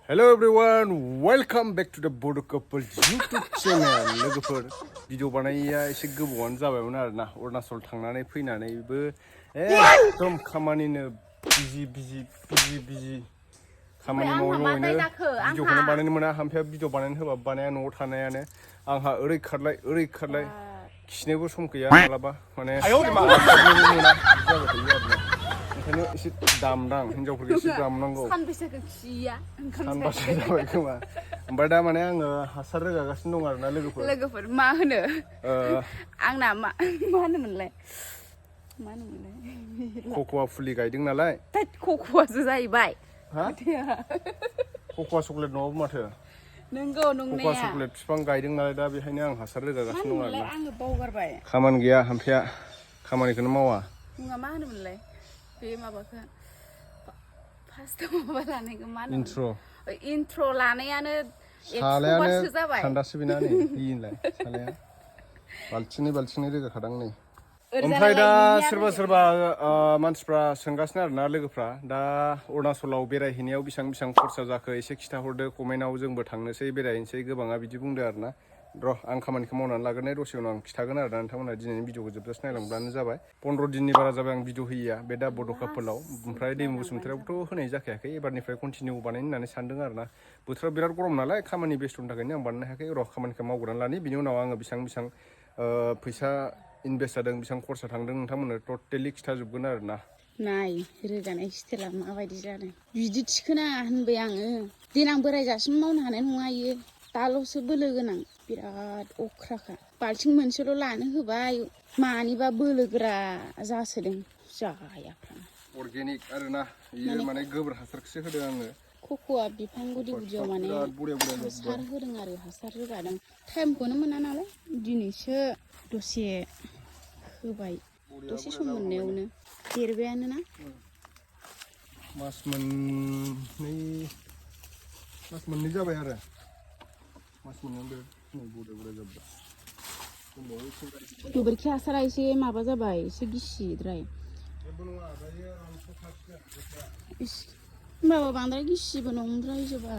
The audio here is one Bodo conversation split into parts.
Hello everyone, welcome back to the Bodo couple YouTube channel. लोगोफोर भिडिअ बानायैया एसे गोबावानो जाबायमोन आरोना अरुणाचल थांनानै फैनानैबो एकदम खामानिनो बिजि खामानि मावैनो भिडिअखौनो बानायनो मोना हामफाया भिडिअ बानायनो होबा बानाया न'आव थानायानो आंहा ओरै खारलाय खिनोबो सम गैया मालाबा माने ओंखायनो एसे दामदां हिनजावफोरखौ एसे दामनांगौ सानबैसोखौ खिया सानबासो जाबाय खोमा ओमफ्राय दा माने आङो हासार रोगागासिनो दं आरोना लोगोफोर मा होनो आंना मा होनोमोनलाय कक'आ फुलि गायदों नालाय कक'आसो जाहैबाय हा कक'आ चक्लेट नङाबो माथो नंगौ नंनाया कक'आ चक्लेट बिफां गायदों नालाय दा बेखायनो आं हासार रोगागासिनो दं आरोना आङो बावगारबाय खामानि गैया हामफाया खामानिखौनो मावा मुङा मा होनोमोनलाय बे माबाखौ फार्स्टआव माबा लानायखौ मा होनो इन्ट्र लानायानो सालायानो खान्दासो बेना नै इलाय सालाया बाल्थिंनै रोगाखादां नै ओमफ्राय दा सोरबा मानसिफ्रा सोंगासिनो आरोना लोगोफ्रा दा अरुणाचलाव बेरायहैनायाव बेसेबां खरसा जाखो एसे खिथाहरदो कमेन्टआव जोंबो थांनोसै बेरायहैनोसै गोबाङा बिदि बुंदो आरोना र' आं खामानिखौ मावनानै लाग्रोनाय दसे उनाव आं खिथागोन आरोना नोंथांमोनहा दिनैनि भिडिअखौ जोबजासे नायलांब्लानो जाबाय 15 दिननि बारा जाबाय आं भिडिअ होयैया बे दा बड' कापोलाव ओमफ्राय दैमु बसुमतारियावबोथ' होनाय जाखायाखै एबारनिफ्राय कन्टिनिउ बानायनो होननानै सानदों आरोना बोथोरा बिराद गरम नालाय खामानि बेस्थ'नि थाखायनो आं बानायनो हायाखै र' खामानिखौ मावग्रोनानै लानि बिनि उनाव आङो बेसेबां फैसा इनभेस्ट जादों बेसेबां खरसा थांदों नोंथांमोननो टटेलि खिथाजोबगोन आरोना नाय रोगानाय स्टाइला माबायदि जादों बिदि थिखोना होनबाय आङो देनां बोरायजासिम मावनो हानाय नङा इयो दाल'सो बोलो गोनां बिराद अख्राखा बाल्थिं मोनसेल' लानो होबाय मानिबा बोलोगोरा जासोदों जायाफ्रा अर्गेनिक आरोना इयो माने गोबोर हासारखौसो होदों आङो कक'आ बिफां गुदियाव माने हासार होदों आरो हासार रोगादों टाइमखौनो मोना नालाय दिनैसो दसे होबाय दसे सम मोननायावनो देरबायानो ना मास मोननै जाबाय आरो मास मोननै बुरजा जाबाय गोबोरखि हासारा एसे माबा जाबाय एसे गिसिद्राय होमबाबो बांद्राय गिसिबो नंद्रायजोबा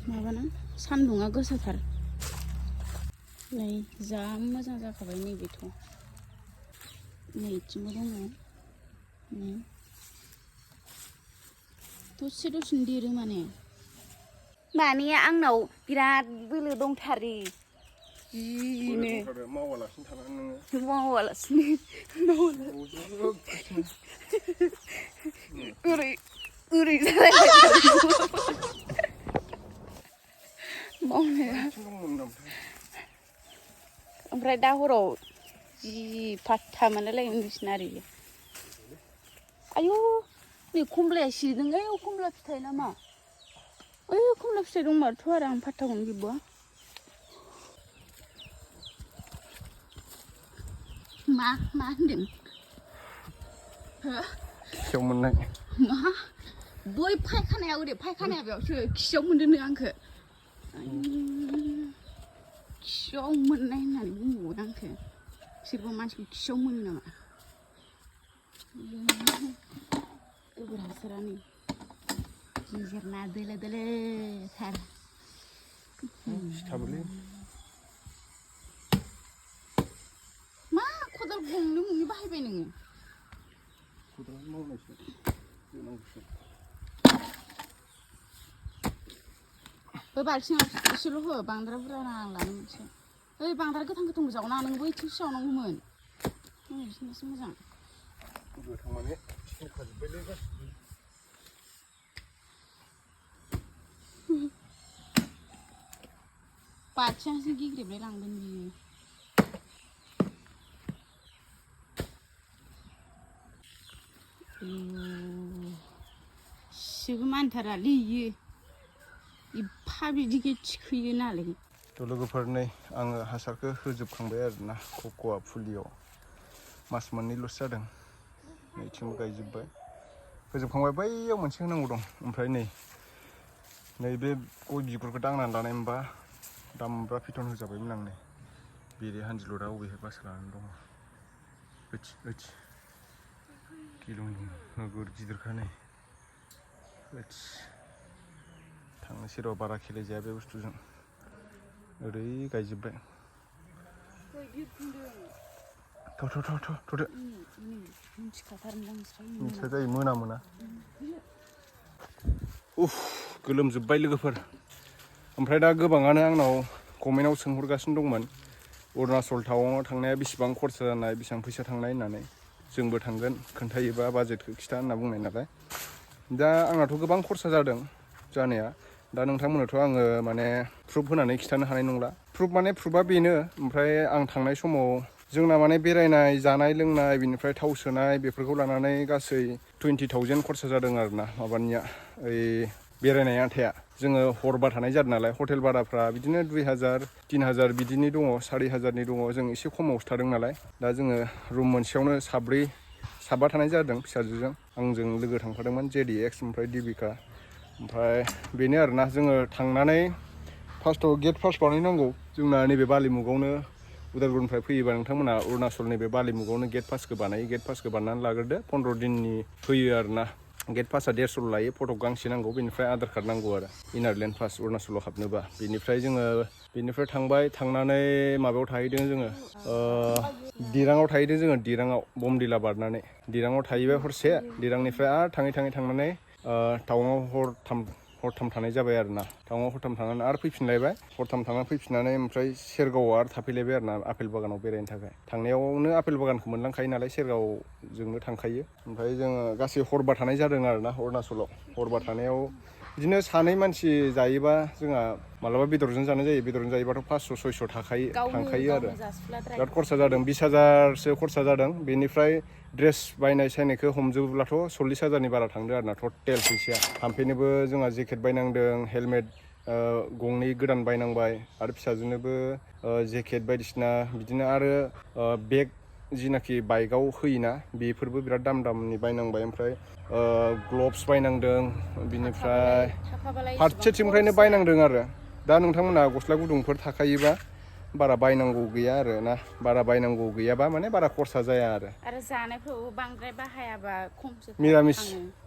माबाना सान्दुङा गोसाथार नै जा मोजां जाखाबाय नैबेथ' नैथिंबो दङ दसेनो देरो माने आंनाव बिराद बोलो दंथारो जिनो मावालासिनो थानानै नोङो ओरै जालाय मावनाया ओमफ्राय दा हराव जि फात्ता मोनलायलाय उन्दुसिन आरो आयौ नै खमलाया सिरिदोंलै खमला फिथाइ नामा ओइ खमला फिथाइ दंमारथ' आरो आं फात्ताखौनो गैबावा मा होनदों खियाव मोननाय मा बै फायखानाया बेयावसो खियाव मोनदोंनो आंखो खियाव मोननाय होननानै बुंबावो आंखो सोरबा मानसिखौ खियाव मोनो नामा गोबोर हासारानो गिजिरना दोलो थार मा खदाल गंनै बाहायबाय नोङो खदाल मावनायसो बै बाल्थिङाव एसेल' हो बांद्राय बुरजा नांला मोनसे ओइ बांद्राय गोथां जावना नों बैथिंसो जावनांगौमोन बिसोरनासो मोजां गोथां माने सेवखाजोब्बायलै गासिबो बाथियासो गेग्रेबलाय लांगोन बियो सिबो मानथारालै इयो एफा बिदिखौ थिखोयो नालाय थ' लोगोफोर नै आङो हासारखौ होजोबखांबाय आरोना कक'आ फुलियाव मास मोननैल'सो जादों नैथिंबो गायजोब्बाय होजोबखांबाय बैयाव मोनसे होनांगौ दं ओमफ्राय नैबे गय बिगुरखौ दांनानै लानाय मोनबा दामब्रा फिथन होजाबायमोन आं नै बेरे हानदिलुरा अबेहाय बासा लानानै दङ किल'नि नोगोर गिदिरखा नै सेराव बारा खेलेजाया बे बुस्थुजों ओरै गायजोब्बाय थ'दो मिथिया जायो मोना उफ गोलोमजोब्बाय लोगोफोर ओमफ्राय दा गोबाङानो आंनाव कमेन्टआव सोंहरगासिनो दंमोन अरुणाचल टावाङाव थांनाया बेसेबां खरसा जानाय बेसेबां फैसा थांनाय होननानै जोंबो थांगोन खोन्थायोबा बाजेटखौ खिथा होनना बुंनाय नालाय दा आंनाथ' गोबां खरसा जादों जानाया दा नोंथांमोननोथ' आङो माने प्रुफ होनानै खिथानो हानाय नंला प्रुफआ बेनो ओमफ्राय आं थांनाय समाव जोंना माने बेरायनाय जानाय लोंनाय बिनिफ्राय थाव सोनाय बेफोरखौ लानानै गासै 20,000 खरसा जादों आरोना माबानिया ओइ बेरायनाय आन्थाया जोङो हरबा थानाय जादों नालाय हटेल भाराफ्रा बिदिनो 2,000 3,000 बिदिनि दङ 4,000नि दङ जों एसे खमावसो थादों नालाय दा जोङो रुम मोनसेयावनो साबा थानाय जादों फिसाजोजों आंजों लोगो थांफादोंमोन JDX ओमफ्राय दिबिका ओमफ्राय बेनो आरोना जोङो थांनानै फार्स्टआव गेट पास बानायनांगौ जोंना नैबे बालिमुगावनो उदालगुरिनिफ्राय फैयोबा नोंथांमोना अरुणाचल नैबे बालिमुगावनो गेट पासखौ बानायो गेट पासखौ बानायनानै लाग्रोदो 15 दिननि होयो आरोना गेट पासआ 150 लायो फटक गांसे नांगौ बेनिफ्राय आधार कार्ड नांगौ आरो इनारलेण्ड पास अरुणाचलाव हाबनोबा बेनिफ्राय थांबाय थांनानै माबायाव थाहैदों जोङो दिराङाव थाहैदों जोङो दिराङाव बमदिला बारनानै दिराङाव थाहैबाय हरसे दिरांनिफ्राय आरो थांनानै टावाङाव हरथाम थानाय जाबाय आरोना टावाङाव हरथाम थानानै आरो फैफिनलायबाय हरथाम थानानै फैफिननानै ओमफ्राय सेरगावआव आरो थाफैलायबाय आरोना आपेल बागानाव बेरायनो थाखाय थांनायावनो आपेल बागानखौ मोनलांखायो नालाय सेरगावजोंनो थांखायो ओमफ्राय जोङो गासै हरबा थानाय जादों आरोना अरुणाचलाव हरबा थानायाव बिदिनो सानै मानसि जायोबा जोंहा मालाबा बेदरजों जानाय जायो बेदरजों जायोबाथ' 500-600 थांखायो आरो बिराद खरसा जादों 20,000सो खरसा जादों बेनिफ्राय ड्रेस बायनाय सायनायखौ हमजोबोब्लाथ' 40,000नि बारा थांदों आरोना टटेल फैसाया थांफैनोबो जोंहा जेकेट बायनांदों हेलमेट गंनै गोदान बायनांबाय आरो फिसाजोनोबो जेकेट बायदिसिना बिदिनो आरो बेग जिनाखि बाइकआव होयोना बेफोरबो बिराद दामनि बायनांबाय ओमफ्राय ग्लभ्स बायनांदों बिनिफ्राय फारसेथिंनिफ्रायनो बायनांदों आरो दा नोंथांमोना गस्ला गुदुंफोर थाखायोबा बारा बायनांगौ गैया आरो ना बारा बायनांगौ गैयाबा माने बारा खरसा जाया आरो जानायफ्रावबो बांद्राय बाहायाबा खमसो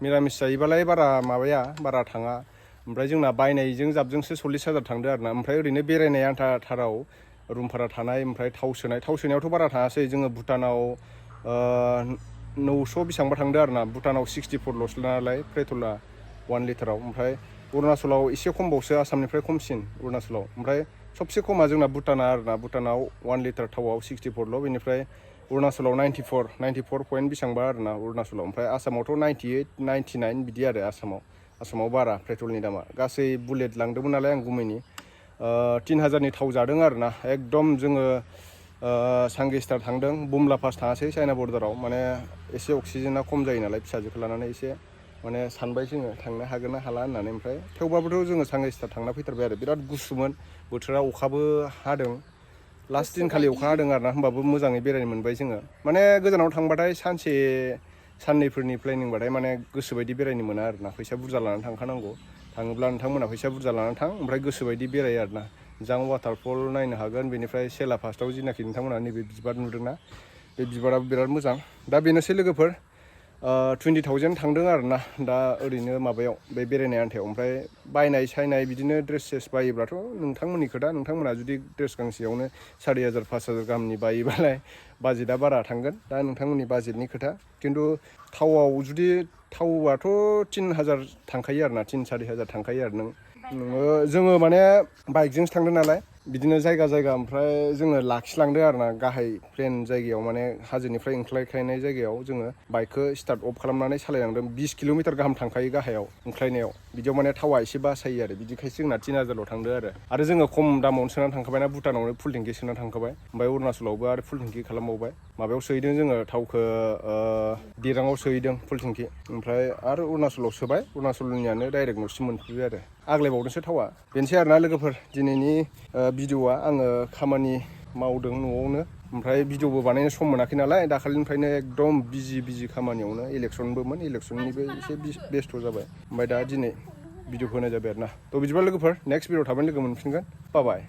मिरामिस जायोबालाय बारा थाङा ओमफ्राय जोंना बायनायजों जाबजोंसो 40,000 थांदो आरोना ओमफ्राय ओरैनो बेरायनाय आन्थाथाराव रुम भारा थानाय ओमफ्राय थाव सोनायावथ' बारा थाङासै जोङो भुटानाव 900 बेसेबांबा थांदो आरोना भुटानाव 64ल'सो नालाय पेट्रला 1 लिटाराव ओमफ्राय अरुणाचलाव एसे खमबावसो आसामनिफ्राय खमसिन अरुणाचलाव ओमफ्राय सबसे खमा जोंना भुटाना आरोना भुटानाव 1 लिटार थावआव 64ल' बेनिफ्राय अरुणाचलाव 94 पइन्ट बेसेबांबा आरोना अरुणाचलाव ओमफ्राय आसामावथ' 98 99 बिदि आरो आसामाव बारा पेट्रलनि दामा गासै बुलेट लांदोंमोन नालाय आं गुमैनि 3,000नि थाव जादों आरोना एकदम जोङो सांगेस्टार थांदों बुमला पास थाङासै चाइना बर्डाराव माने एसे अक्सिजेना खम जायो नालाय फिसाजोखौ लानानै एसे माने सानबाय जोङो थांनो हागोन ना हाला होननानै ओमफ्राय थेवबाबोथ' जोङो सांगेस्टार थांना फैथारबाय आरो बिराद गुसुमोन बोथोरा अखाबो हादों लास्ट दिनखालि अखा हादों आरोना होमबाबो मोजाङै बेरायनो मोनबाय जोङो माने गोजानाव थांबाथाय सानसे साननैफोरनि प्लेनिंबाथाय माने गोसोबायदि बेरायनो मोना आरोना फैसा बुरजा लानानै थांखानांगौ थाङोब्ला नोंथांमोना फैसा बुरजा लानानै थां ओमफ्राय गोसोबायदि बेरायो आरोना जां वाटारफल नायनो हागोन बेनिफ्राय सेला फास्टआव जिनाखि नोंथांमोना नैबे बिबार नुदोंना बे बिबाराबो बिराद मोजां दा बेनोसै लोगोफोर 20,000 थांदों आरोना दा ओरैनो माबायाव बे बेरायनाय आन्थायाव ओमफ्राय बायनाय सायनाय बिदिनो ड्रेस बायोब्लाथ' नोंथांमोननि खोथा नोंथांमोना जुदि ड्रेस गांसेयावनो 4,000 5,000 गाहामनि बायोबालाय बाजेटआ बारा थांगोन दा नोंथांमोननि बाजेटनि खोथा खिन्थु थावआथ' 3,000 थांखायो आरोना 3-4,000 थांखायो आरो जोङो माने बाइकजोंसो थांदों नालाय बिदिनो जायगा ओमफ्राय जोङो लाखिलांदों आरोना गाहाय प्लेन जायगायाव माने हाजोनिफ्राय ओंख्लायख्लायनाय जायगायाव जोङो बाइकखौ स्टार्ट अफ खालामनानै सालायलांदों 20 किल'मिटार गाहाम थांखायो गाहायाव ओंख्लायनायाव बिदियाव माने थावा एसे बासायो आरो बिदिखायसो जोंना 3,000ल' थांदो आरो जोङो खम दामावनो सोनानै थांखाबायना भुटानावनो फुल टेंकि सोनानै थांखाबाय ओमफ्राय अरुणाचलावबो आरो फुल टेंकि खालामबावबाय माबायाव सोहैदों जोङो थावखौ दिराङाव सोहैदों फुल टेंकि ओमफ्राय आरो अरुणाचलाव सोबाय अरुणाचलनियानो डाइरेक्ट न'सिम मोनफैबाय आरो आग्लायबावदोंसो थावा बेनोसै आरोना लोगोफोर दिनैनि भिडिअ'आ आङो खामानि मावदों न'आवनो ओमफ्राय भिडिअ'बो बानायनो सम मोनाखै नालाय दाखालिनिफ्रायनो एकदम बिजि खामानियावनो इलेक्सनबोमोन इलेक्सननिबो एसे बेस्थ' जाबाय ओमफ्राय दा दिनै भिडिअ होनाय जाबाय आरोना थ' बिदिबा लोगोफोर नेक्स्ट भिडिअ थाबैनो लोगो मोनफिनगोन बाय